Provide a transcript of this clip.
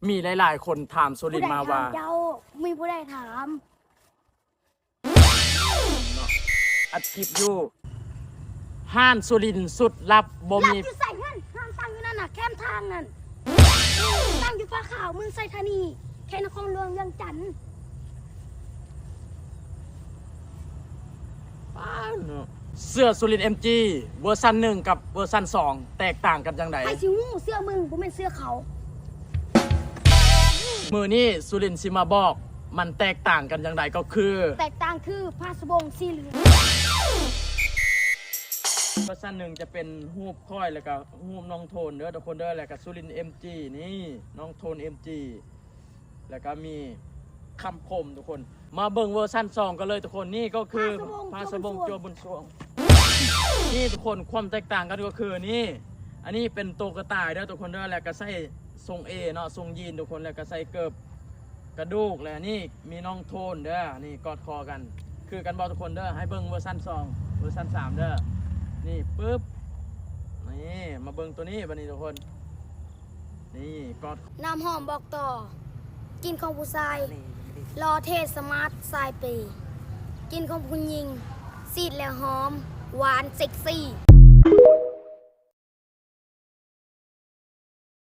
ມີຫຼາຍໆຄົນຖາມສຸລິນມາວ່າ ຜູ້ໃດຖາມເຈົ້າ? ມີຜູ້ໃດຖາມ? ອັດຄລິບຢູ່ ຮ້ານສຸລິນສຸດລັບ ບໍ່ມີ ລັບຢູ່ໃສຫັ້ນ? ຮ້ານຕັ້ງຢູ່ນັ້ນນະ ແຄມທາງນັ້ນ ຕັ້ງຢູ່ປາຂາວ ເມືອງໄຊທານີ ເຂດນະຄອນຫຼວງວຽງຈັນ. ປ້າເນາະ ເສື້ອສຸລິນເອັມຈີ ເວີຊັນໜຶ່ງກັບເວີຊັນສອງ ແຕກຕ່າງກັນຈັ່ງໃດ? ໃຜຊິຮູ້? ເສື້ອມຶງ ບໍ່ແມ່ນເສື້ອເຂົາ. ມື້ນີ້ສຸລິນຊິມາບອກ ມັນແຕກຕ່າງກັນຈັ່ງໃດ ກໍຄື ແຕກຕ່າງຄືຜ້າສະບົງສີເຫຼືອງ. ເວີຊັນໜຶ່ງຈະເປັນຮູບຂ້ອຍ ແລ້ວກະຮູບນ້ອງໂທນເດີທຸກຄົນເດີ ແລ້ວກະສຸລິນເອັມຈີ ນີ້ ນ້ອງໂທນເອັມຈີ ແລ້ວກະມີຄຳຄົມທຸກຄົນ. ມາເບິ່ງເວີຊັນສອງກັນເລີຍທຸກຄົນ. ນີ້ກໍຄື ຜ້າສະບົງ ຜ້າສະບົງຈົວບຸນຊ່ວງ ຈົວບຸນຊ່ວງ. ນີ້ທຸກຄົນ ຄວາມແຕກຕ່າງກັນກໍຄືນີ້ ອັນນີ້ເປັນໂຕກະຕ່າຍເດີທຸກຄົນເດີ ແລ້ວກະໃສ່ຊົງເອເນາະ ຊົງຢີນທຸກຄົນ ແລ້ວກະໃສ່ເກີບກະດູກ ແລະນີ້ມີນ້ອງໂທນເດີ ນີ້ກອດຄໍກັນ ຄືກັນບໍ່ທຸກຄົນເດີ? ໃຫ້ເບິ່ງເວີຊັນສອງ ເວີຊັນສາມເດີ ນີ້ປຶບ ນີ້ ມາເບິ່ງໂຕນີ້ບາດນີ້ທຸກຄົນ. ນີ້ກອດ ນ້ຳຫອມບອກຕໍ່ ກິ່ນຂອງຜູ້ຊາຍ ຫຼໍ່ເທ່ສະມາດສາຍເປ ກິ່ນຂອງຜູ້ຍິງ ສີດແລ້ວຫອມ ຫວານເຊັກຊີ.